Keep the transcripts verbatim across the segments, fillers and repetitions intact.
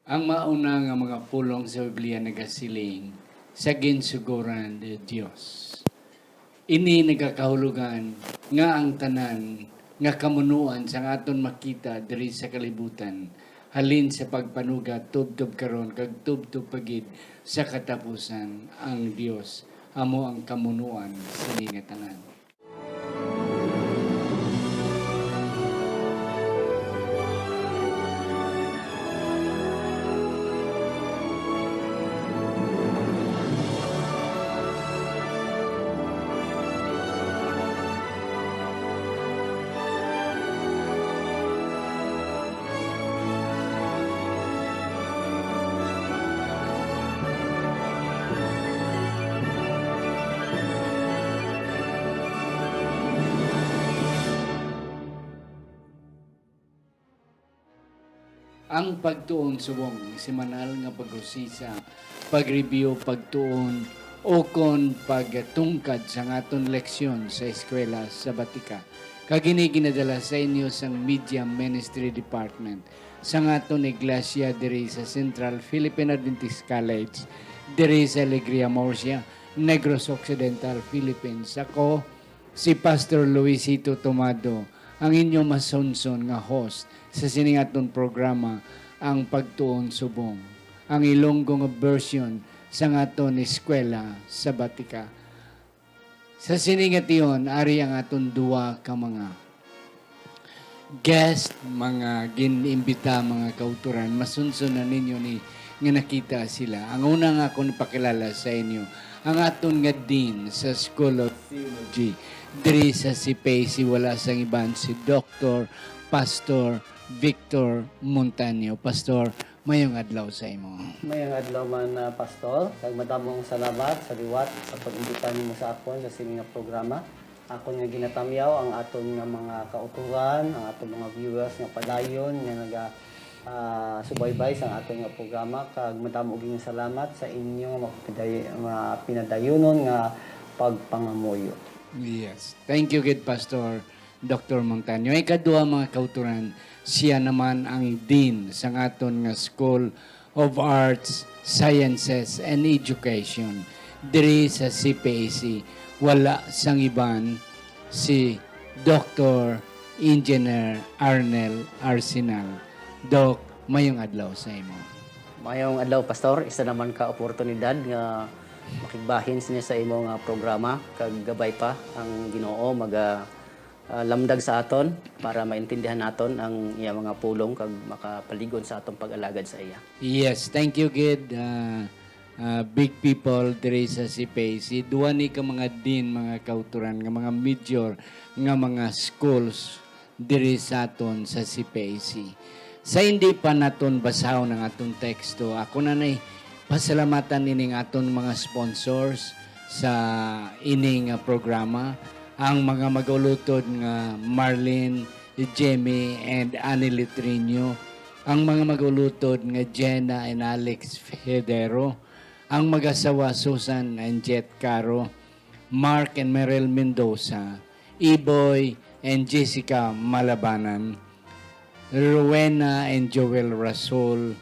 Ang mauna nga mga pulong sa Biblia nagasiling, "Sa ginsugoran ni Dios." Ini nagakahulogan nga ang tanan nga kamunuan sang aton makita diri sa kalibutan, halin sa pagpanuga tubtob karon kag tubtob pa gid sa katapusan, ang Dios amo ang kamunuan sini nga tanan. Ang pagtuon subong, semanal nga pag-usisa, pag-review, pagtuon, ukon pagtungkad sang aton leksyon sa eskwela sabatika. Kag ini ginadala sa inyo sang Media Ministry Department sang aton iglesia diri sa Central Philippine Adventist College, diri sa Alegria, Murcia, Negros Occidental, Philippines. Ako si Pastor Luisito Tomado, ang inyo masunson nga host sa sining aton programa, Ang Pagtuon Subong, ang Ilonggo nga version sang aton eskwela sabatika. Sa sini nga tion, ari ang aton duwa ka mga guest, mga gin-imbita, mga kautoran. Masunson na ninyo ni nga nakita sila. Ang una nga akong ipakilala sa inyo, ang aton nga dean sa School of Theology diri sa C P A C, wala sang iban si Doctor Pastor Victor Montaño. Pastor, mayong adlaw sa imo. Mayong adlaw man, ah, Pastor, kag madamong salamat sa liwat sa pag-imbita nimo sa akon sa sini nga programa. Akon nga ginatamyaw ang aton nga mga kautoran, ang aton mga viewers nga padayon nga naga, ah, subaybay sa aton nga programa, kag madamo gid nga salamat sa inyo nga mapiday-, nga pinadayonon nga pagpangamuyo. Yes. Thank you gid, Pastor Doctor Montaño. Ikaduha, mga kautoran, siya naman ang dean sang aton nga School of Arts, Sciences, and Education diri sa C P A C. Wala sang iban, si Doctor Engineer Arnel Arsenal. Doc, mayong adlaw sa imo. Mayong adlaw, Pastor. Isa naman ka oportunidad nga makigbahin sini sa imo nga programa, kag gabay pa ang Ginoo maga, ah, lamdag sa aton para maintindihan naton ang iya mga pulong kag makapalig-on sa atong pag-alagad sa iya. Yes, thank you gid, ah, ah, big people diri sa C P A C. Duwa ni ka mga dean, mga kautoran, nga mga major nga mga schools diri sa aton sa C P A C. Sa hindi pa naton basahon ang aton teksto, ako na nay pasalamatan ining aton mga sponsors sa ining, ah, programa, ang mga mag-ulutod nga Marlene, Jemmy, and Annie Litrino, ang mga mag-ulutod nga Jenna and Alex Federo, ang mag-asawa Susan and Jet Caro, Mark and Meryl Mendoza, Iboy and Jessica Malabanan, Rowena and Joel Rasol,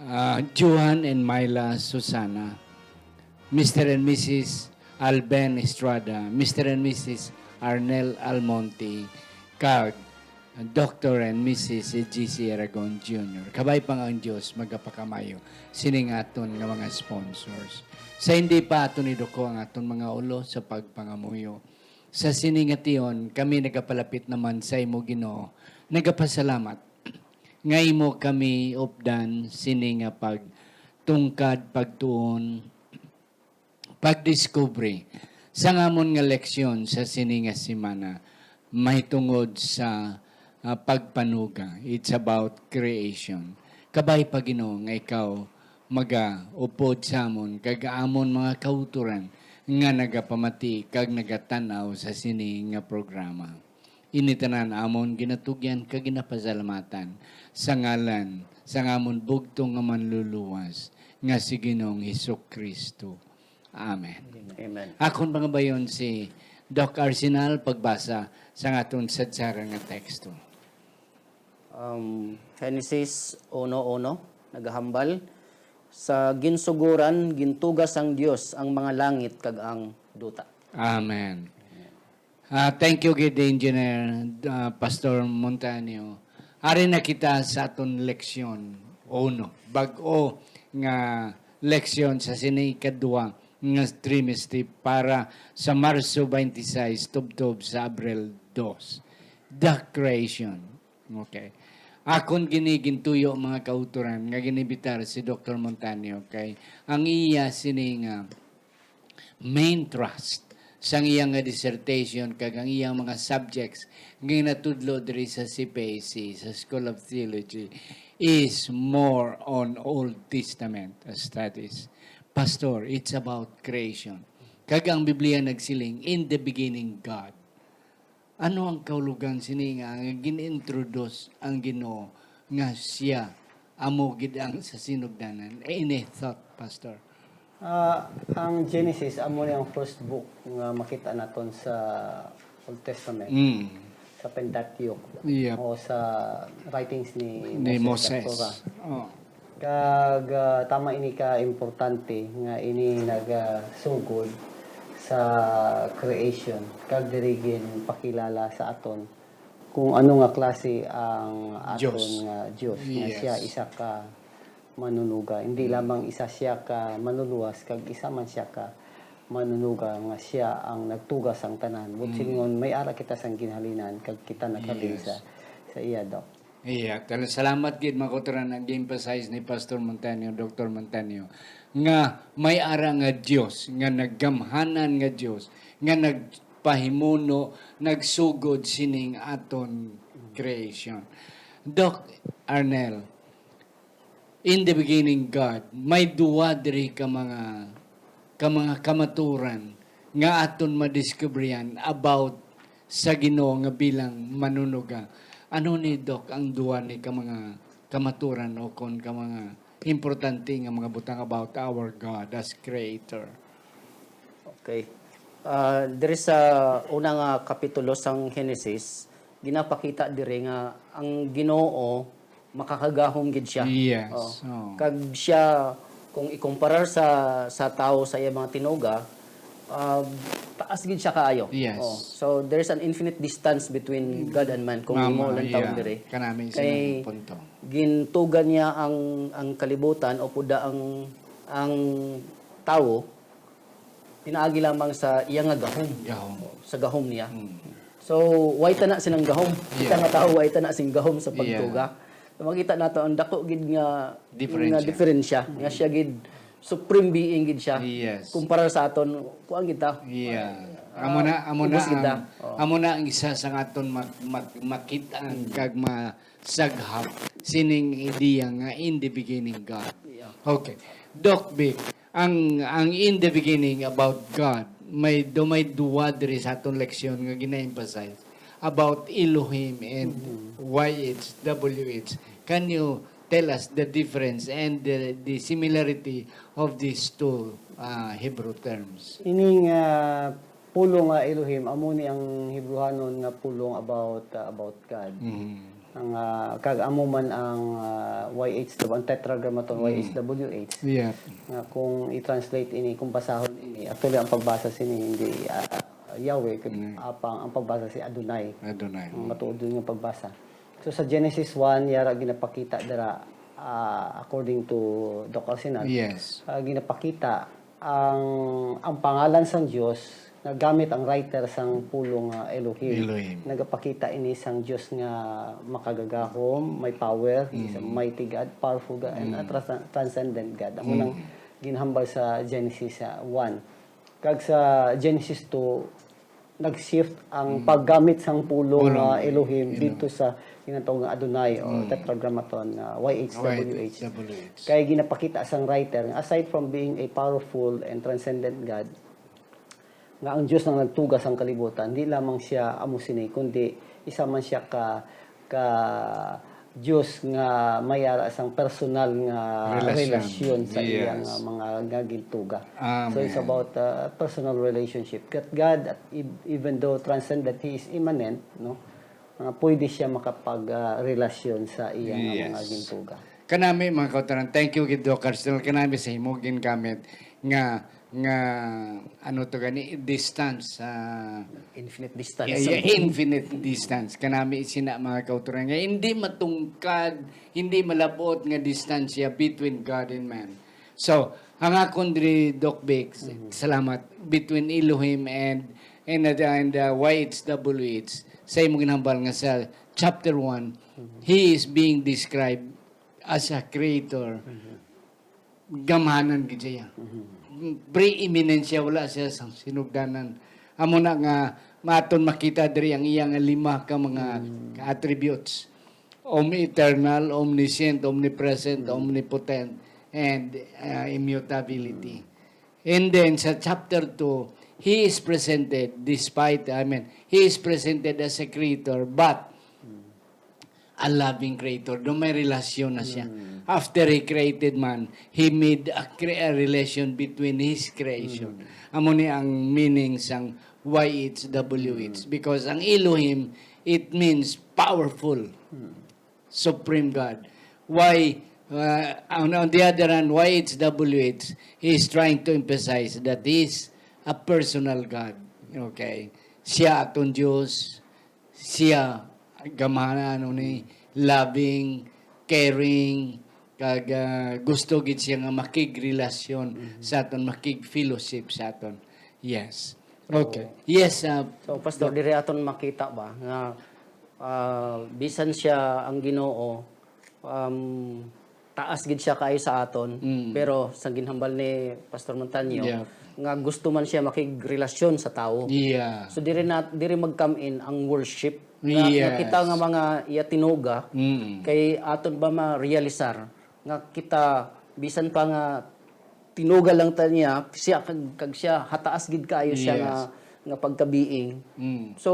ah, Johan and Myla Susana, Mister and Missus Alben Estrada, Mister and Missus Arnel Almonte, kag Doctor and Missus G C Aragon Junior. Kabay pa nga ang Dios magapakamayo sining aton nga mga sponsors. Sa hindi pa aton iduko ang aton mga ulo sa pagpangamuyo, sa sini nga tion, kami nagapalapit naman sa imo, Ginoo, nagapasalamat nga imo kami updan sini nga pagtungkad, pagtuon, pagdiskubre sang amon nga leksyon sa sini nga semana mahitungod sa, ah, pagpanuga. It's about creation. Kabay pa, Ginoo, nga ikaw magaupod sa amon kag amon mga kautoran nga nagapamati kag nagatan-aw sa sini nga programa. Ini tanan amon ginatugyan kag ginapasalamatan sa ngalan sang amon bugtong nga Manluluwas, nga si Ginoong Jesu-Cristo. Amen. Amen. Akon pangabayon si Doc Arsenal pagbasa sang aton sadsaran nga teksto. Um, Genesis uno uno, nagahambal, "Sa ginsuguran, gintuga sang Dios ang mga langit kag ang duta." Amen. Ah, thank you gid, Engineer, ah, Pastor Montaño. Ari na kita sa aton leksyon uno. Bag-o nga leksyon sa sini ikadwa nga trimestre para sa Marso twenty-six tubtob sa Abril dos. The creation. Okay. Akon gini gintuyo, mga kautoran, nga ginimbitar si Doktor Montaño, kay ang iya sini nga main thrust sang iya nga dissertation kag ang iyang mga subjects nga ginatudlo diri sa C P A C, sa School of Theology, is more on Old Testament studies. Pastor, it's about creation. Kag ang Biblia nagsiling, "In the beginning, God." Ano ang kahulogan sini nga, nga gin-introduce ang Ginoo nga siya amo gid ang sa sinugdanan? Any thought, Pastor? Ah, ang Genesis amo ni ang first book nga makita naton sa Old Testament, Mm. sa Pentateuch, Yeah. o sa writings ni Ni Moses, Moses. Sa Torah. Oh. Kag, ah, tama ini ka importante nga ini nagasugod sa creation, kag diri ginpakilala sa aton kung ano nga klase ang aton Diyos. nga Diyos, nga siya Yes. isa ka manunuga. Hindi Mm. lamang isa siya ka manuluwas, kag isa man siya ka manunuga, nga siya ang nagtuga sang tanan. Buot Mm. silingon, may ara kita sang ginhalinan, kag kita naghalin Yes. sa, sa iya, Doc. Iya, tal-, salamat gid, mga kautoran, ang gi-emphasize ni Pastor Montaño, Doktor Montaño, nga may ara nga Dios, nga naggamhanan nga Dios, nga nagpahimuno, nagsugod sining aton creation. Doc Arnel, in the beginning, God, may duwa diri ka mga, ka mga kamaturan nga aton madiskubrihan about sa Ginoo nga bilang manunuga. Ano ni, Doc, ang duwa ni ka mga kamaturan o kon ka mga importante nga mga butang about our God as creator? Okay. Ah, diri sa una nga kapitulo sang Genesis, ginapakita diri nga ang Ginoo makakagahom gid siya. Yes. Oh. Oh. Kag siya, kung ikumparar sa, sa tawo sa iya mga tinuga, ah, taas gid siya kaayo. Yes. Oh. So, there's an infinite distance between God and man, kung Mama, imo lang tawon yeah. diri. Kanami Kay silang punto. Gintuga niya ang, ang kalibutan o puda ang, ang tawo, pinaagi lamang sa iya nga gahom. Gahom. Sa gahom niya. Mm. So, way tana sinang gahom. Kita Yeah. nga tawo, way tana sing gahom sa pagtuga. Yeah. So, makita nato ang dako gid nga, Diferensya. nga diferensya. Nga siya gid, supreme being gid siya. Yes. Kumpara sa aton, kuan gid ta. Yeah. Ah, Amo na, amo na ubos gid ta. ang, Oh. amo na ang isa sa aton mag-, mag-, makita Mm. kag ma-, saghap sining ideya nga in the beginning God. Yeah. Okay. Doc Vic, ang, ang in the beginning about God, may, do may duwa diri sa aton leksyon nga gina-emphasize about Elohim and Mm-hmm. Y H W H. Can you tell us the difference and the, the similarity of these two, uh, Hebrew terms? Ining, ah, pulong nga Elohim, amo ni ang Hebrehanon nga pulong about, ah, about God. Mhm. Ang, ah, kag amo man ang, ah, Y H W, ang Tetragrammaton, Mm. Y H W H. Yeah. Nga kung i-translate ini, kung basahon ini, actually ang pagbasa sini hindi, ah, Yahweh, kag Mm. apang ang pagbasa si Adonai. Adonai. Ang matuod nga pagbasa. So sa Genesis one, yara ginapakita dira, ah, according to Doc Arsenal, Yes. ah, ginapakita ang, ang pangalan sang Dios nga gamit ang writer sang pulong nga Elohim. Elohim. Nagapakita ini sang Dios nga makagagahom, may power, is a Mm. mighty God, powerful God, and a Mm. trans-, transcendent God. Amo Mm. nang ginhambal sa Genesis, ah, one. Kag sa Genesis two, nag-shift ang Mm. paggamit sang pulong Pulong. nga Elohim Elo- didto sa ginatawag nga Adonai o Mm. Tetragrammaton nga Y H W H. Y H W H. Kay ginapakita sang writer nga aside from being a powerful and transcendent God, nga ang Dios ang nagtuga sang kalibutan, di lamang siya amo sini, kundi isa man siya ka, ka Dios nga may ara sang personal nga Relasyon. relasyon sa iya Yes. nga mga, nga gintuga. So, it's Amen. about, uh, personal relationship. That God, at ev-, even though transcendent, He is immanent, no? nga pwede siya makapag, ah, relasyon sa iya nga mga Yes. gintuga. Kanami, mga kautoran, thank you gid, Doc Arsenal. Kanami sa imo gingamit nga, nga, ano to gani, distance, ah, Infinite distance. Ay, infinite distance. Kanami sina, mga kautoran, nga hindi matungkad, hindi malabot nga distansya between God and man. So, ang akon diri, Doc Vic, salamat, between Elohim and, and, and, uh, Y H W H, sa imong ginhambal nga sa chapter one, he is being described as a creator. Gamhanan gid siya. Preeminent siya, wala siya sa sinugdanan. Amo na nga, maton makita diri ang iya nga lima ka mga attributes. Om-, eternal, omniscient, omnipresent, omnipotent, and, uh, immutability. And then sa chapter two, he is presented despite, I mean, he is presented as a creator, but a loving creator. Do may relasyon na siya. After he created man, he made a, cre- a relation between his creation. Amo ni ang meaning sang Y H W H. Because ang Elohim, it means powerful, supreme God. Why, uh, on, on the other hand, Y H W H is trying to emphasize that he is a personal God. Okay? Siya aton Diyos, siya gamhanan, ano ni, loving, caring, kag, ah, gusto gid siya nga makigrelasyon sa aton, makig-fellowship sa aton. Yes. Okay. Yes, ah, So, Pastor, diri aton makita ba nga, ah, bisan siya ang Ginoo, um, taas gid siya kaayo sa aton, Mm. pero sa ginhambal ni Pastor Montaño, Yeah. nga gusto man siya makigrelasyon sa tawo. Yeah. So, diri na, diri mag-come in ang worship nga, nga Yes. kita nga mga iya tinuga, Mm. kay aton ba ma-realisar nga kita, bisan pa nga tinuga lang ta niya, siya kag, kag siya hataas gid kaayo siya Yes. nga, nga pagka-being. Mm. So,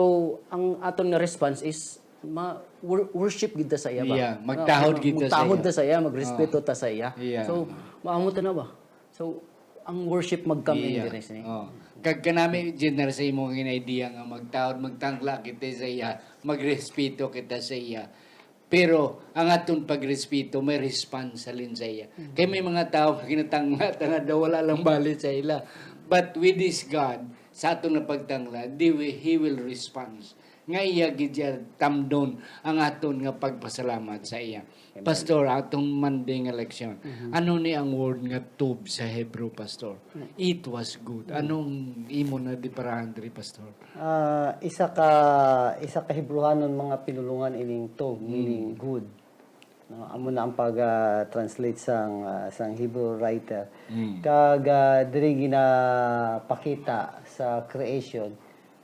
ang aton nga response is ma-, wor-, worship gid ta sa iya ba? Yeah, Nga, magtahod ma-, gid ta sa magtahod iya. ta sa iya, magrespeto Oh. ta sa iya. Yeah. So, maamo ta na ba? So, ang worship mag-come in Yeah. diri sini. Oh. Kag kanami, General, sa imo nga idea nga magtahod, magtangla kita sa iya, magrespeto kita sa iya. Pero ang aton pagrespeto may response halin sa iya. Mm. Kay may mga tawo nga ginatangla ta nga daw wala lang bali sa ila. But with this God, sa aton nga pagtangla, di wi-, he will respond. Nga iya gid siya tamdon ang aton nga pagpasalamat sa iya. Amen. Pastor, atong Monday nga leksyon, Mhm. ano ni ang word nga tov sa Hebrew, Pastor? Mm. It was good. Mm. Anong imo na diparahan diri, Pastor? Ah, isa ka, isa ka Hebrehanon mga pinulongan ining tov, Mm. meaning good. No, amo na ang pag, ah, translate sang, ah, sang Hebrew writer. Mm. Kag, ah, diri ginapakita sa creation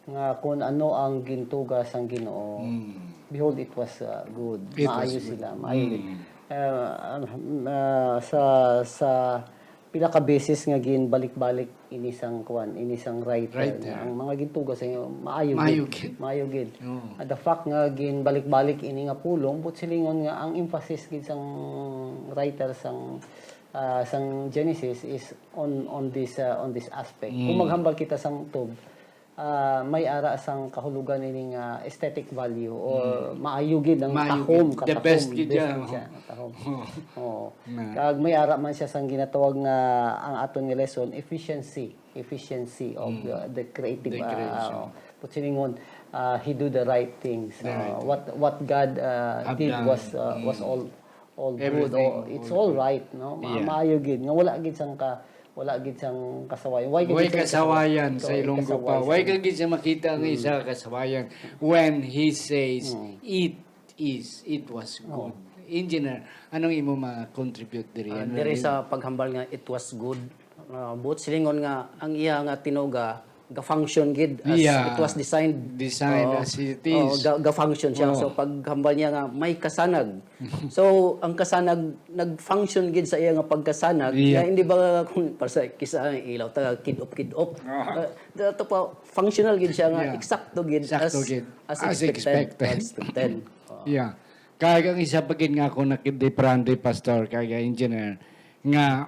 nga kun ano ang gintuga sang Ginoo. Mm. Behold, it was, ah, good. It was Maayo good. sila, maayo gid. Mm. Ah, ah, sa, sa pila ka beses nga ginbalik-balik ini sang kuan, ini sang writer, Writer. nga ang mga gintuga sa inyo, maayo Maayo gid. gid. Maayo gid. Oo. At the fact nga ginbalik-balik ini nga pulong, but silingon nga ang emphasis gid sang writer sang, ah, sang Genesis is on, on this, ah, on this aspect. Kung Mm. maghambal kita sang tov, ah, may ara sang kahulogan ini nga aesthetic value or Mm. maayo gid ang Maayo tahom, gid. The katahom, best gid best yan. gid siya, katahom. Oo. Oo. Na. Kag may ara man siya sang ginatawag nga ang aton nga lesson, efficiency, efficiency of Mm. the, the creative, The ah, creation. oh, put silingon, ah, he do the right things. The right Ah, thing. what, what God, ah, Have did done. was, ah, was Mm. all, all good. Everything Oh, it's all all good. right, no? Ma-, Yeah. maayo gid nga wala gid sang ka-, wala gid sang kasawayan. Why gid Way siyang kasawayan sa kasawayan? Ilonggo pa. Kasawayan. Why ka gid siya makita ang Mm. isa ka kasawayan when he says, Mm. "It is, it was Oh. good." Engineer, anong imo ma-contribute diri? Ah, Ano diri ni sa paghambal nga it was good, ah, buot silingon nga ang iya nga tinuga ga-function gid as Yeah. it was designed. Designed Oo. as it Oo, is. ga-, ga-function siya. Oo. So, paghambal niya nga may kasanag. So, ang kasanag nag-function gid sa iya nga pagkasanag, Yeah. nga hindi ba kung para sa kisa ang ilaw ta kid-op kid-op. Ah. Uh, ato pa, functional gid siya nga Yeah. eksakto gid Eksakto as, gid. as As expected. expected. As expected. Oh. Yeah. Kag ang isa pa gid nga ako nakidiprande, Pastor, kag engineer, nga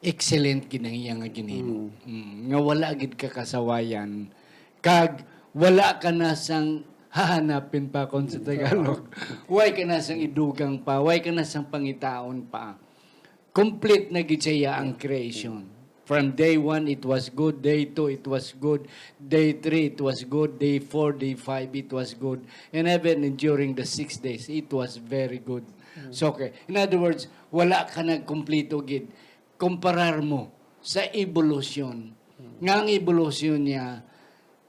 excellent gid ang iya nga ginhimo. Mm. Mm, nga wala gid ka kasawayan. Kag wala ka na sang Hahanapin pa kon sa Tagalog. Why ka na sang idugang pa? Why ka na sang pangitaon pa? Complete na gid siya ang creation. From day one, it was good. Day two, it was good. Day three, it was good. Day four, day five, it was good. And even during the six days, it was very good. So, okay. In other words, wala ka nagkumplito gid. Kumparar mo sa evolution. Nga ang evolution niya,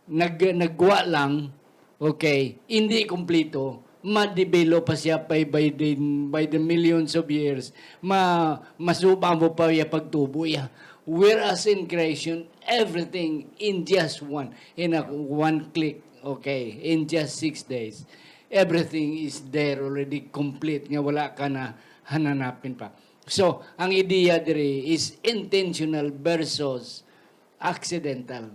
nag-, nagwa lang, okay, hindi kumplito, ma-develop pa siya by, by the, by the millions of years, ma-, masuba mo pa iya pagtubo iya. Whereas in creation, everything in just one, in a one click, okay, in just six days, everything is there already complete, nga wala ka na hananapin pa. So, ang ideya diri is intentional versus accidental.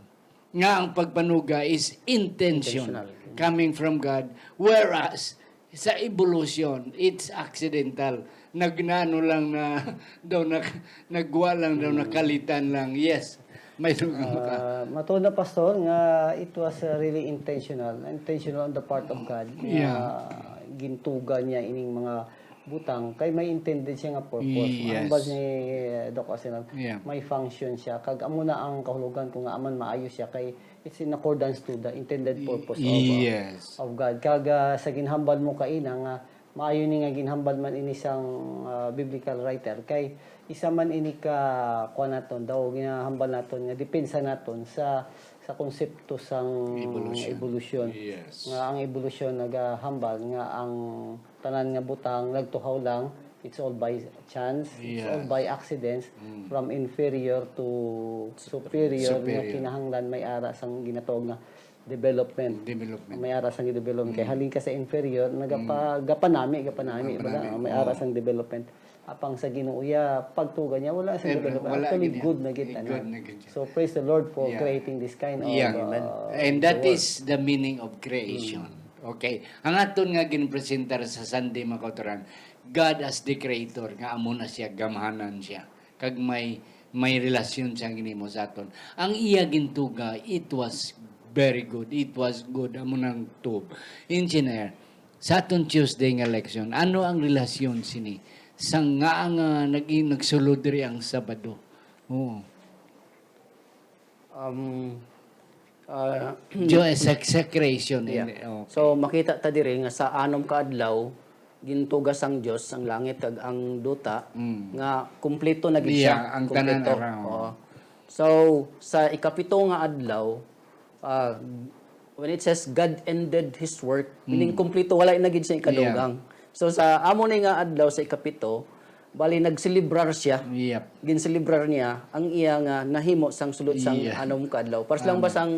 Nga ang pagpanuga is intention, intentional, coming from God, whereas sa evolution, it's accidental. Nagnaano lang na, daw nag-, nagwa lang, daw nakalitan lang. Yes. May dugang ka. Ah, matuod na, Pastor, nga it was, uh, really intentional. Intentional on the part of God. Nga Yeah. gintuga niya ining mga butang kay may intended siya nga purpose. Yes. Ang bas ni, eh, Doc Arsenal, Yeah. may function siya. Kag amo na ang kahulugan ko nga aman maayo siya kay it's in accordance to the intended purpose of, uh, Yes. of God. Kag, ah, sa ginhambal mo kaina nga maayo ni nga ginhambal man ini sang, ah, biblical writer kay isa man ini ka kuan naton daw ginahambal naton nga depensa naton sa sa konsepto sang Evolution. evolusyon. Yes. Nga ang evolusyon nagahambal nga ang tanan nga butang nagtuhaw lang, it's all by chance, it's all Yes. by accidents, Mm. from inferior to superior, nga Superior. kinahanglan may ara sang ginatawag nga development. Development. May ara sang development. Kay Mm. halin ka sa inferior, nagapa-, Mm. gapanami, gapanami, Gapanami, baga, may oo. ara sang development. Apang sa Ginoo iya, pagtuga niya, wala sang Eh, development. wala Actually, gid yan. good na gid, Eh, ano. good na gid yan. So, praise the Lord for Yeah. creating this kind of, Yeah. uh, And that world. is the meaning of creation. Mm. Okay. Ang aton nga ginpresentar sa Sunday, mga kautoran, God as the creator, nga amo na siya, gamhanan siya. Kag may, may relasyon siya ginhimo sa aton. Ang iya gintuga, it was very good. It was good. Amo nang tub. Engineer, sa aton Tuesday nga leksyon, ano ang relasyon sini sa nga nga nag-, nagsulod diri ang Sabado? Oo. Um, ah, Jo-, sa, sa creation, Yeah. hindi, okay. So, makita ta diri nga sa anom ka adlaw, gintuga sang Dios ang langit kag ang duta, Mm. nga kumpleto na gid siya. Yeah, ang tanan Kumpleto. around. Oo. So, sa ikapito nga adlaw, ah, when it says God ended his work, meaning Mm. kumpleto, wala na gid siya ikadugang. Yeah. So, sa amo ni nga adlaw sa ikapito, bali, nagselebrar siya. Yep. Ginselebrar niya ang iya nga nahimo sang sulod sang Yeah. anom ka adlaw. Pares lang ba Amen. sang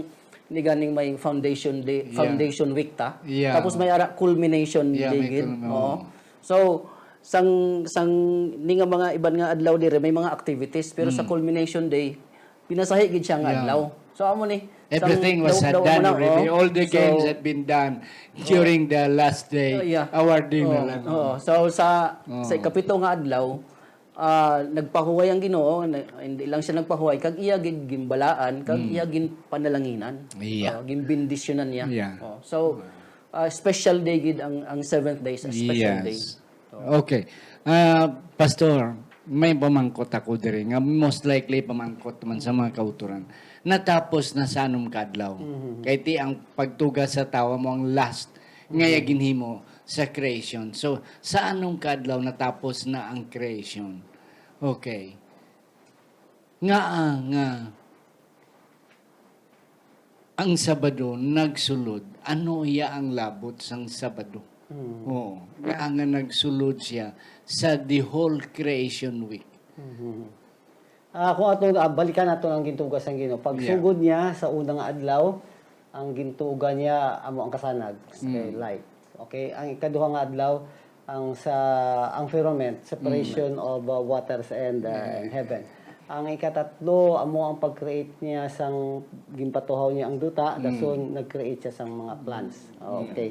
ni ganing may foundation day, Yeah. foundation week ta? Yeah. Tapos may ara culmination Yeah, day may gid. culmin-, Oo. oo. So, sang, sang ni nga mga iban nga adlaw dire, may mga activities. Pero sa Mm. culmination day, pinasahi gid siya nga Yeah. adlaw. So, amo ni, sang Everything was daw-, had daw done mo na, already. oh. All the games So, had been done during the last day. Oh, yeah. Awarding na Oh, lang. oh. So, sa, Oh. sa ikapito nga adlaw, ah, nagpahuway ang Ginoo, na, hindi lang siya nagpahuway, kag iya gid ginbalaan, kag Mm. iya ginpanalanginan. Yeah. Oh, ginbendisyonan niya. Yeah. Oh, so, ah, special day gid ang, ang seventh day is a special Yes. day. Oh. Okay. Ah, Pastor, may pamangkot ako diri nga most likely pamangkot man sa mga kautoran. Natapos na sa anom ka adlaw. Mhm. Kay ti ang pagtuga sa tawo mo ang last nga iya Mhm. ginhimo sa creation. So, sa anom ka adlaw natapos na ang creation. Okay. Ngaa nga ang Sabado nagsulod? Ano iya ang labot sang Sabado? Hmm. Oo. Ngaa nga nagsulod siya sa the whole creation week? Mhm. Ah, kung ato, ah, balikan nato ang gintuga sang Ginoo. Yeah. Pagsugod niya sa una nga adlaw, ang gintuga niya amo ang kasanag, okay, Mm. light. Okay, ang ikaduha nga adlaw, ang sa, ang firmament, separation Mm. of, uh, waters and, uh, Yeah. and heaven. Ang ikatatlo, amo ang pag-create niya sang ginpatuhaw niya ang duta, Mm. dason nag-create siya sang mga plants. Yeah. Okay.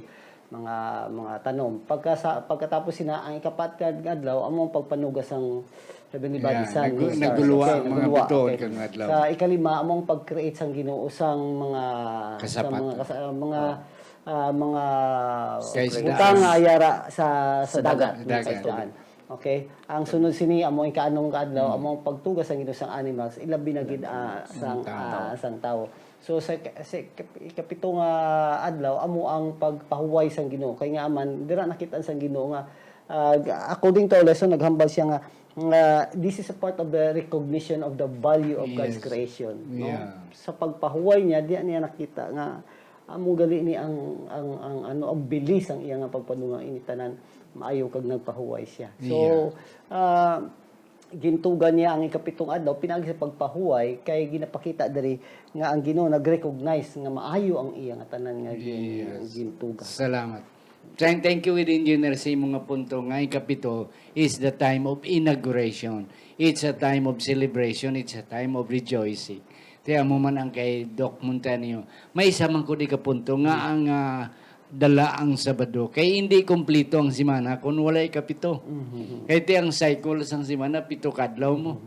Mga, mga tanom. Pagka sa, pagkatapos sina, ang ikapat nga adlaw, amo ang pagpanuga sang heavenly bodies, Yeah, sun, nag-, moon, stars. naguluwa Okay, ang mga naguluwa. bituon Okay. kang adlaw. Sa ikalima, amo ang pag-create sang Ginoo sang mga, sa Kasapat. mga kasa-, mga Oh. ah, mga Sa isdaan. butang nga yara sa, sa Sa dagat, dagat. sa Dagat. isdaan. Okay? Ang sunod sini, amo ang ikaanong kaadlaw, amo ang pagtuga sang Ginoo sang animals, ilabi na gid, ah, sang, Sang tao. ah, sang tao. So sa, sa ikap-, ikapito nga adlaw, amo ang pagpahuway sang Ginoo. Kay nga man, dira nakit-an sang Ginoo nga, ah, according to our lesson, naghambal siya nga, nga this is a part of the recognition of the value of God's Yes. creation. No? Yeah. Sa pagpahuway niya, diya niya nakita nga amo gali ni ang, ang, ang, ano, ang bilis ang iya nga pagpanuga ini tanan, maayo kag nagpahuway siya. So, ah, gintugan niya ang ikapitong adlaw pinaagi sa pagpahuway, kay ginapakita diri nga ang Ginoo nag-recognize nga maayo ang iya nga tanan nga gin-, Yes. gintuga. Salamat. Thank, thank you with Engineer sa imong nga punto nga ikapito is the time of inauguration. It's a time of celebration. It's a time of rejoicing. Kaya mo man ang kay Doc Montaño. May isa man ko di ka punto nga ang, ah, dala ang Sabado. Kay hindi kompleto ang semana kung wala ikapito. Kay ti ang cycle sang semana, pito kadlaw mo.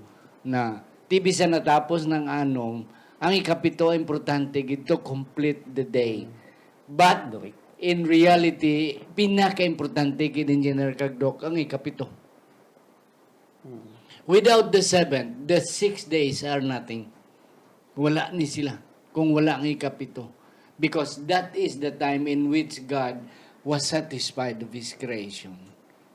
Na, ti bisan natapos ng anom, ang ikapito importante gid to complete the day. But in reality, pinaka-importante gid, Engineer kag Doc, ang ikapito. Without the seventh, the six days are nothing. Wala ni sila kung wala ang ikapito. Because that is the time in which God was satisfied of His creation.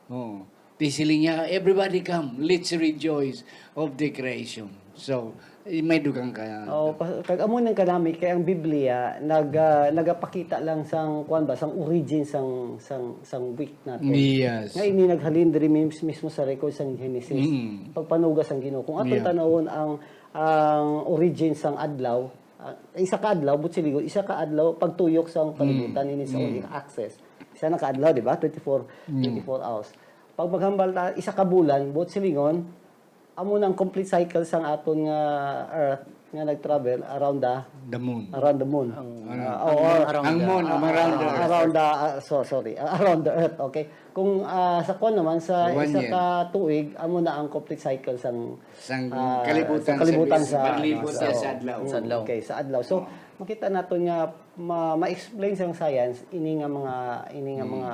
Oo. Ti siling niya, "Everybody come, let's rejoice of the creation." So, eh, may dugang ka. Oh, pa-, kag amo nang kanami kay ang Biblia nag ah, nagapakita lang sang kuan ba, sang origin sang sang sang week nato. Yes. Nga ini naghalin diri mis-, mismo sa record sang Genesis. Mm. Pagpanuga sang Ginoo. Kung aton Yeah. tanawon ang ang origin sang adlaw, ah, isa ka adlaw, buot silingon, isa ka adlaw pagtuyok sang kalibutan ini sa Mm. uning axis. Isa na ka adlaw, di ba? Twenty-four, Mm. twenty-four hours. Pag maghambal ta, isa ka bulan, buot silingon, amo na ang complete cycle sang aton nga Earth nga nag-travel around the The moon. around the moon. Ang, Ano? Ah, ang, or around ang the- moon, ang around the Ah, around the, ah, so, sorry, ah, around the earth, okay. Kung ah, sa kuan naman, sa One isa year. ka tuig, amo na ang complete cycle sang Sang ah, kalibutan, sa kalibutan sa, sa, maglibot sa, siya sa oh, adlaw. Sa adlaw. Okay, sa adlaw. So, makita naton nga ma- ma-explain sang science ini nga mga ini nga mga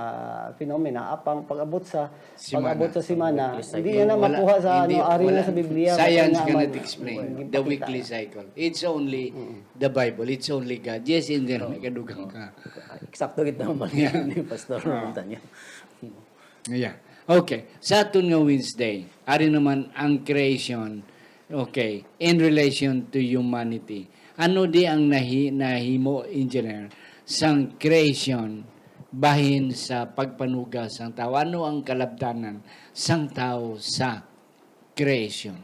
phenomena, apang pag-abot sa Semana. pag-abot sa semana, Weekly cycle. hindi na Wala, makuha sa hindi, ano, ari wala. na sa Biblia. Science Kaya cannot man, explain the gipakita. Weekly cycle. It's only the Bible. It's only God. Yes, Engineer, may kadugang ka. Eksakto gid naman ni Pastor Montaño. Yeah. Okay. Sa aton nga Wednesday, ari naman ang creation, okay, in relation to humanity. Ano di ang nahi, nahimo, Engineer, sang creation bahin sa pagpanuga sang tawo? Ano ang kalabtanan sang tawo sa creation?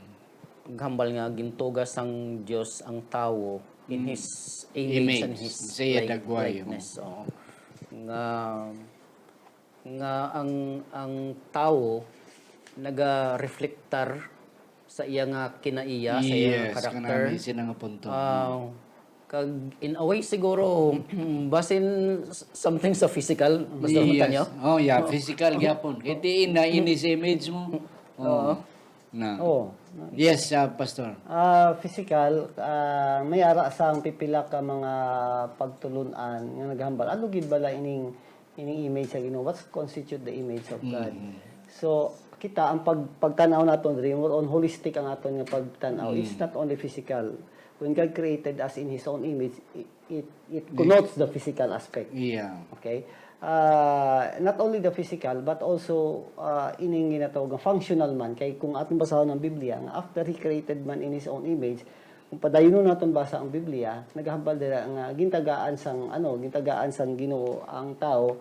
Naghambal nga gintuga sang Dios ang tawo in Mm. his image, and Image. his Sa iya like- dagway, likeness. Oo. Nga nga ang ang tawo naga-reflectar sa iya nga kinaiya, sa iya nga Yes, karakter. Kanami, sila nga punto. Ah, kag in a way siguro, basin s- something sa physical, Pastor Yes. Montaño? Oh, yeah, physical gyapon. Kay diin na in his image mo. Oh. Oo. Na. Oh. Yes, ah, Pastor. Ah, physical, ah, may ara sang pipila ka mga pagtulun-an nga naghambal. Ano gid bala ining ining image sa Ginoo? What constitute the image of God? Mm. So, kita ang pag pagtan-aw naton diri, more on holistic ang aton nga pagtan-aw. It's Mm. not only physical. When God created us in His own image, it it, it connotes the physical aspect. Yeah. Okay? Ah, not only the physical, but also ah, ining ginatawag nga functional man. Kay kung ating basahon ang Biblia, nga after He created man in His own image, kung padayunon naton basa ang Biblia, naghambal dira nga gintagaan sang ano, gintagaan sang Ginoo ang tawo,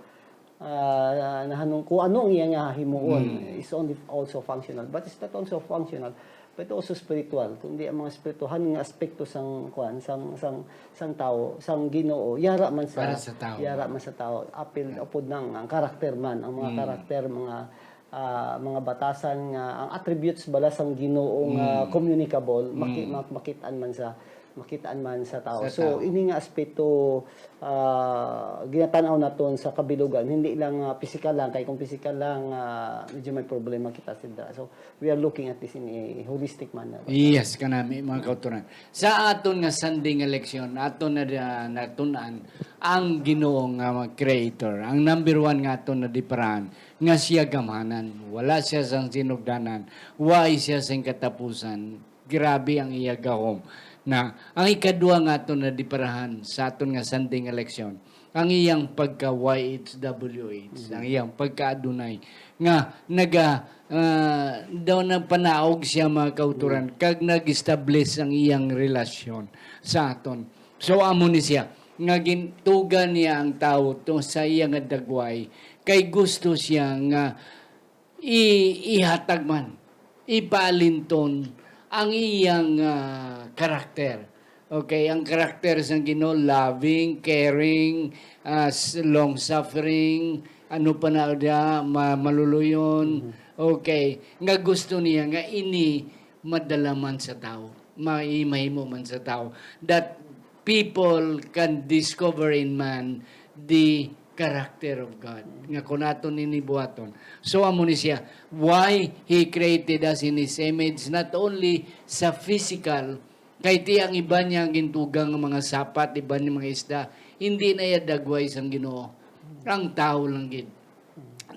ah, nahanung kung ano ang iya nga himuon Mm. is only also functional, but it's not also functional, but also spiritual. Kundi ang mga spirituhan nga aspekto sang kuan, sang sang sang tawo, sang Ginoo, yara man sa Para sa tawo. yara man sa tawo, apil upod nang ang karakter man, ang mga Mm. karakter, mga ah, mga batasan nga ang attributes bala sang Ginoo nga Mm. communicable, maki- Mm. mak- makit-an man sa makitaan man sa tao. Sa So, tao. ini nga aspeto, ah, ginatan-aw naton sa kabilugan, hindi lang, ah, pisikal lang, kay kung pisikal lang, ah, medyo may problema kita sa dira. So, we are looking at this in a holistic manner. Yes, kanami, mga kauturan. Sa aton nga Sunday nga leksyon, aton na, na natun-an ang Ginoo nga mga creator, ang number one nga aton nadiparahan, nga siya gamhanan, wala siya sang sinugdanan, wala siya sing katapusan. Grabe ang iya gahom. Na ang ikadua nga aton nadiparahan sa aton nga Sunday nga leksyon, ang iyang pagka Y H W H, ang iyang pagka-Adonai, nga naga ah, daw nagpanaog siya, mga kauturan, kag nag-establish ang iyang relasyon sa aton. So, amo ni siya nga gintugan niya ang tawo to sa iya nga dagway, kay gusto siya nga i- ihatag man, ipaalinton ang iyang, ah, karakter. Okay, ang karakter sang Ginoo, loving, caring, ah, s- long-suffering, ano pa na dia, ma- maluluyon. Okay, nga gusto niya nga ini madala man sa tao, mai- mahimo man sa tao, that people can discover in man the character of God. Nga kung aton ini buhaton. So, amo ni siya, why He created us in His image, not only sa physical, kay ti ang iban niya ang gintugang nga mga sapat, iban niya mga isda, hindi na iya dagway sang Ginoo. Ang tawo lang gid.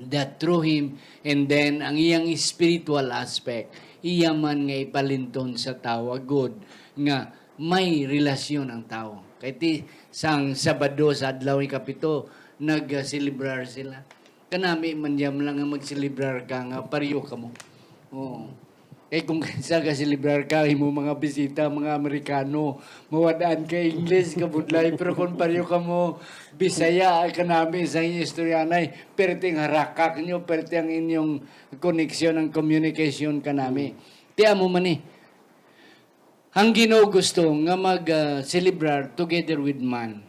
That through him, and then ang iyang spiritual aspect, iya man nga ipalinton sa tawo, agud nga may relasyon ang tawo. Kay ti sang Sabado sa adlaw ikapito, nag-celebrar sila. Kanami man jam lang nga mag-celebrar ka nga pareho kamo. Oo. Kay kung sa ga-celebrar ka, imo mga bisita, mga Amerikano, mawad-an ka English, kabudlay, pero kung pareho kamo Bisaya, ay kanami sa inyong istoryanay, perti ang harakak nyo, perti ang inyong koneksyon, ang communication kanami. Ti amo man ni, ang Ginoo gusto nga mag, ah, celebrar together with man.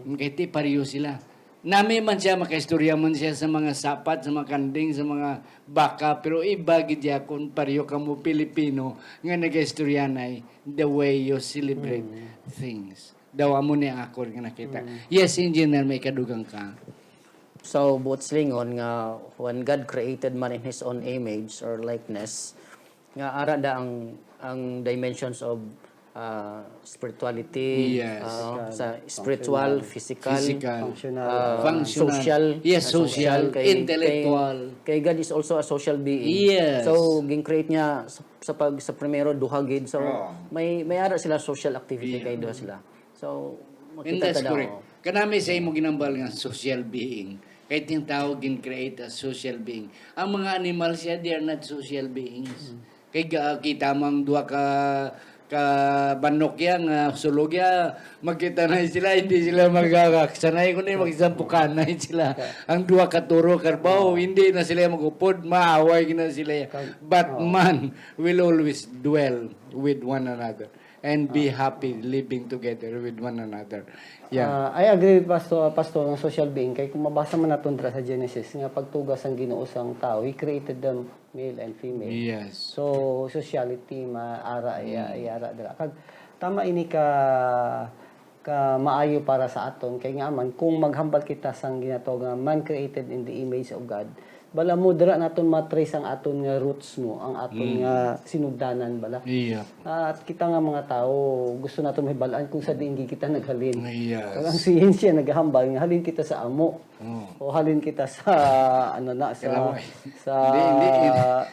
Kay ti pareho sila. Nami man siya, makaistorya man siya sa mga sapat, sa mga kanding, sa mga baka, pero iba gid ya kung pareho kamo Pilipino nga nagaistoryanay the way you celebrate things. Daw amo ni ang akon nga nakita. Yes, Engineer, may kadugang ka. So, buot silingon nga when God created man in His own image or likeness, nga ara da ang ang dimensions of ah, spirituality, Yes. ah, sa spiritual, physical, Physical. Functional. ah, Functional. social, Yes, ah, social, kay- intellectual. Kay, kay God is also a social being. Yes. So, gin-create niya sa, sa pag sa primero duha gid. So, Oo. may may ara sila social activity Yeah. kay duha sila. So, And makita that's ta daw. Correct. Kanami sa imong ginambal nga social being. Kay ti ang tawo gin-create as social being. Ang mga animal siya, they are not social beings. Kay ga- kita mo ang duha ka ka banok ya nga sulog ya, magkita na sila, hindi sila magagaksanay, kundi magsampukanay sila. Ang duha ka toro, karbaw, hindi na sila magupod, maaway na sila. But man will always dwell with one another and be happy living together with one another. Yeah. Ah, I agree with Pastor, Pastor, nga social being, kay kung mabasa man naton dira sa Genesis nga pagtuga sang Ginoo sang tawo, He created them male and female. Yes. So, sociality maara iya, iya ara dira. Kag tama ini ka ka maayo para sa aton, kay nga man kung maghambal kita sang ginatawag nga man created in the image of God, bala mo dira naton matrace ang aton nga roots mo, ang aton nga sinugdanan bala. Iya. At kita nga mga tawo, gusto naton mahibal-an kung sa diin gid kita naghalin. Yes. Kag ang siyensya nagahambal nga halin kita sa amo. Oh. O halin kita sa, ano na, sa, Kalaway. sa Hindi, hindi.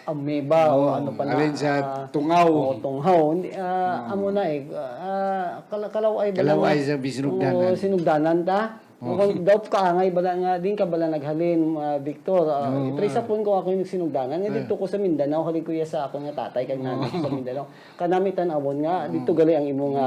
ameba o Oo, ano pa na. halin sa Ah, tungaw. O tungaw. Hindi, ah, amo na eh. Ah, kala, kalaway ba Kalaway na? Sa bisinugdanan. Oo, sinugdanan ta. Oo. Kung daw ka angay bala nga, din ka bala naghalin, ah, Victor. Ah, Oo, trace ah. Upon ko ako yung sinugdanan. Nga Ah. Dito ko sa Mindanao, halin ko iya sa akon nga tatay kag nanay ko sa Mindanao. Kanami tan-awon nga, dito gali ang imo nga,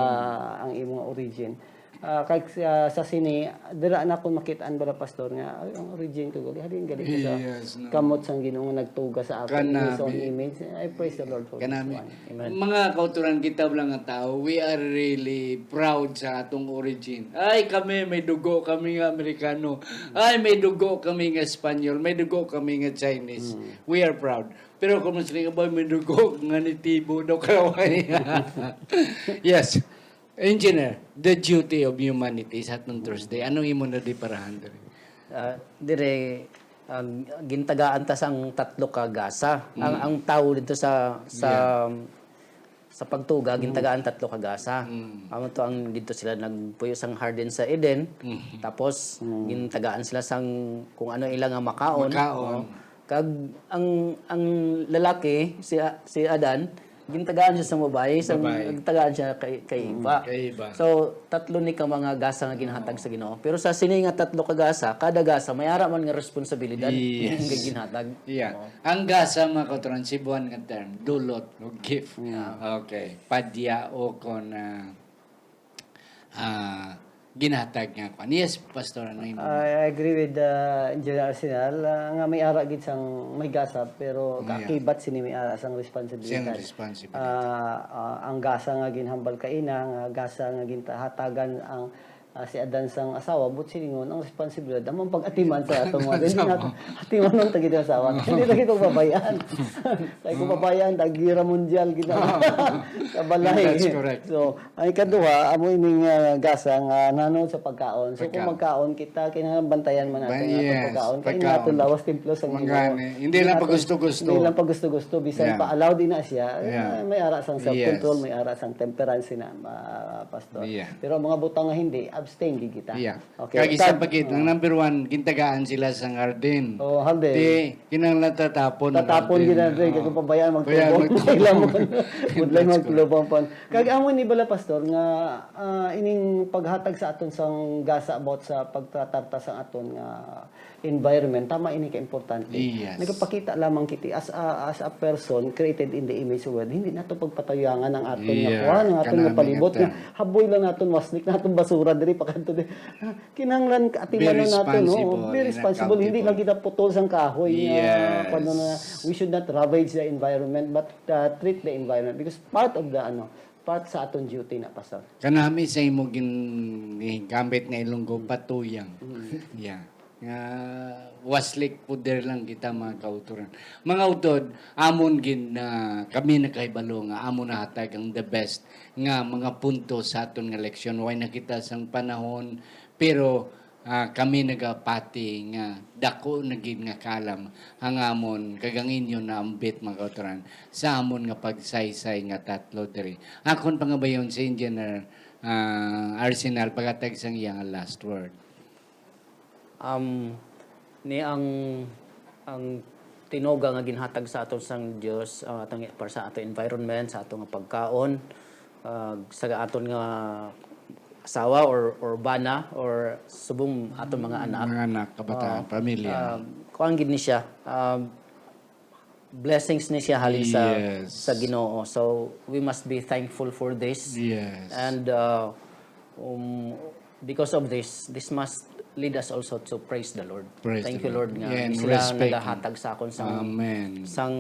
ang imo nga origin. Ah, kag sa, sa sini, dira na akong makitaan bala, Pastor, nga, ay, ang origin ko gali, halin gali ko sa Yes, no. kamot sang Ginoo nga nagtuga sa akon in His own Kanami. image. I praise the Lord for Kanami. This one. Amen. Mga kauturan kita lang nga tao, we are really proud sa atong origin. Ay, kami, may dugo kami nga Amerikano. Ay, may dugo kami nga Espanyol. May dugo kami nga Chinese. We are proud. Pero kung mas nga ba, may dugo nga nitibo daw, kalaway. Yes. Engineer, the duty of humanity sa atong Thursday. Anong imo na di parahan diri? Ah, dire, ang gintagaan ta sang tatlo ka gasa. Ang ang tawo dito sa sa sa pagtuga gintagaan tatlo ka gasa. Amo to ang dito sila nagpuyo sang garden sa Eden. Tapos gintagaan sila sang kung ano ila nga makaon. Makaon. No? Kag ang ang lalaki si A- si Adan gintagaan siya sa babayi, sa Babayi. gintagaan siya kay kay Eva. Kay Eva. So tatlo ni ka mga gasa nga ginhatag sa Ginoo. Pero sa sini nga tatlo ka gasa, kada gasa may ara man nga responsibilidad Yes. nga ginhatag. Yeah. Oo. Ang gasa, mga kauturan, Cebuan nga term, dulot o gift. Okay. Padya o kon ah, ah, ginhatag nga kwan. Yes, Pastor, ano yung... I agree with uh, Engineer Arsenal uh, nga may ara gid sang may gasa pero kaakibat sini may ara sang responsibility. Siyang responsibility. Ah, ah, ang gasa nga ginhambal kaina nga gasa nga gintahatagan ang ah, si Adan sang asawa but silingon ang responsibilidad among pag-atiman sa atong mga hindi natin atiman ang tagid asawa hindi lagi pagbabayaan kay kung babayaan dagira mundial gid na sa balay. That's correct. So ang ikaduha, amo ining ah, gasa nga nanod sa pagkaon. So kung Pagkaon. magkaon kita, kinahanglan bantayan man natin Ba- ang atong yes, pagkaon. Kay pagkaon. nato lawas templo sa Mangani. Ginoo. Hindi lang Nato- pagusto-gusto. Hindi lang pagusto-gusto. Bisan Yeah. pa-allowed din na siya, eh, Yeah. may ara sang self-control, Yes. may ara sang temperance na, ah, Pastor. Yeah. Pero ang mga butang nga hindi, abstain gid kita. Yeah. Okay. Kag isa Tag- pa gid, ang number one, gintagaan sila sang garden. Oh, handi. Di, kinahanglan tatapon ang Tatapon garden. gid na rin, Oo. kung pabayaan Pabayaan magtubong, magtubong. kailangan budlay That's magtubong pon. Kag amo ni bala, Pastor, nga ah, ining paghatag sa aton sang gasa about sa pagtratar sa aton nga environment, tama ini ka importante. Yes. Nagapakita lamang kita as a, as a person created in the image of God. Hindi nato pagpatayangan ang aton nga Yeah, kuan, ang aton nga kanami palibot nga nga haboy lang naton, waslik naton basura diri pa kadto diri. Kinahanglan atimanon nato, no? Responsible Be and responsible. Hindi accountable. lang kita putol sang kahoy nga Yes. kuwan na, we should not ravage the environment but uh, treat the environment because part of the ano, part sa aton duty na, Pastor. Kanami sa imo gin gamit nga Ilonggo, patuyang. Yeah. Nga waslik puder lang kita, mga kauturan. Mga utod, amon gin na kami nakahibalo nga amo nahatag ang the best nga mga punto sa aton nga leksyon. Way na kita sang panahon, pero ah, kami nagapati nga dako na gid nga kalam ang amon kag ang inyo naambit, mga kauturan, sa amon nga pagsaysay nga tatlo diri. Akon pangabayon si Engineer ah, Arsenal paghatag sang iya nga last word. Um, ni ang ang tinuga nga ginhatag sa aton sang Dios uh, atong para sa ato environment, sa ato nga pagkaon, uh, sa aton nga asawa or or bana or subong aton mga anak. Mga anak, kabataan, Uh, pamilya. Um, kuan gid ni siya. Um, blessings ni siya halin sa Yes. sa Ginoo. So we must be thankful for this. Yes. And uh, um, because of this, this must lead us also to praise the Lord. Praise Thank the you, Lord, Lord. nga Yeah, and sila respect nagahatag sa akon sang Amen. sang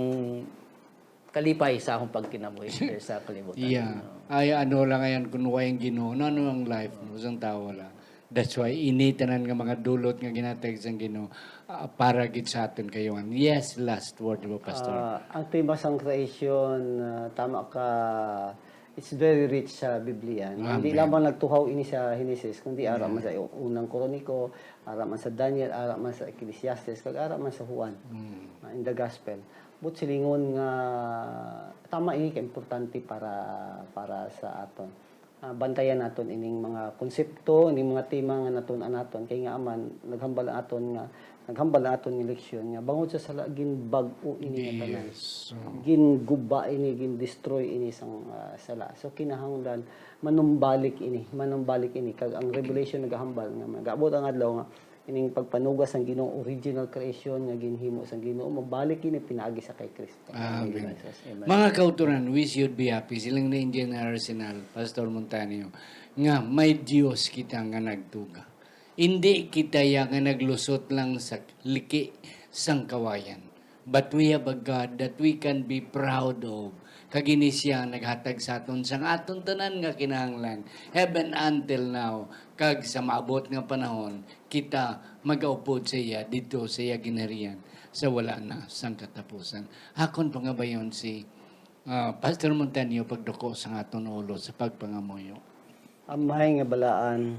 kalipay sa akong pagkinabuhi sa kalibutan. Yeah. Ay, ano lang yan, kung way ang Ginoo, ano ang life mo, isang tao lang. That's why, ini tanan nga mga dulot nga ginatag sang Ginoo ah, para gid sa aton kayuhan. Yes, last word mo, Pastor. Ah, ang tema sang creation, ah, tama ka, it's very rich sa Biblia. Hindi Amen. lamang nagtuhaw ini sa Genesis, kundi ara man sa Unang Kroniko, ara man sa Daniel, ara man sa Ecclesiastes, kag ara man sa Juan, ah, in the Gospel. But silingon nga tama ini ka importante para para sa aton. Ah, bantayan naton ining mga konsepto, ining mga tema nga natun-an naton. Kay nga man, naghambal ang aton nga naghambal ang aton nga leksyon nga bangod sa sala ginbag-o ini nga tanan. Yes. Ginguba ini, gindestroy ini sang ah, sala. So kinahanglan manumbalik ini, manumbalik ini kag ang Revelation nagahambal nga mag-abot ang adlaw nga ining pagpanuga sang Ginoo, original creation nga ginhimo sang Ginoo, mabalik ini pinaagi sa kay Kristo. Amen. Jesus. Amen. Mga kauturan, we should be happy. Siling ni Engineer Arsenal, Pastor Montanio, nga may Dios kita nga nagtuga. Hindi kita ya nga naglusot lang sa liki sang kawayan. But we have a God that we can be proud of. Kag ini siya ang naghatag sa aton sang aton tanan nga kinahanglan, heaven until now, kag sa maabot nga panahon, kita magaupod sa iya didto sa iya ginharian sa wala na sang katapusan. Akon pangabayon si ah, Pastor Montanio pagduko sa aton ulo sa pagpangamuyo. Amay nga balaan,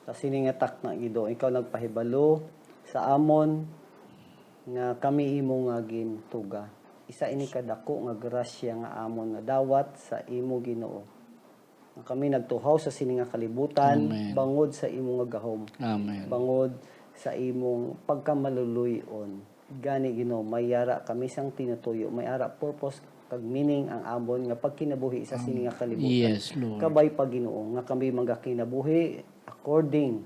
sa sini nga takna, Ginoo, ikaw nagpahibalo sa amon nga kami imo nga gintuga. Isa ini ka dako nga grasya nga amon nga dawat sa imo, Ginoo. Nga kami nagtuhaw sa sini nga kalibutan, Amen. bangod sa imo nga gahom. Amen. Bangod sa imong pagkamaluloy-on. Gani, Ginoo, may ara kami sang tinutuyo, may ara purpose kag meaning ang amon nga pagkinabuhi sa sini nga kalibutan. Yes, Lord. Kabay pa, Ginoo, nga kami magakinabuhi according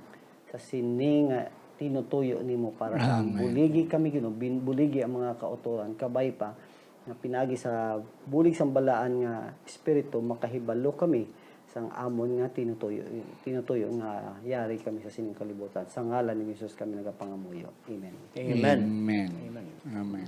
sa sini nga tinutuyo nimo para sa Amen. buligi kami, Ginoo, bin-, buligi ang mga kautoran, kabay pa nga pinagi sa bulig sang balaan nga espiritu makahibalo kami sang amon nga tinutuyo, tinutuyo nga yari kami sa sining kalibutan. Sa ngalan ni Jesus kami nagapangamuyo. Amen. Amen. Amen. Amen. Amen.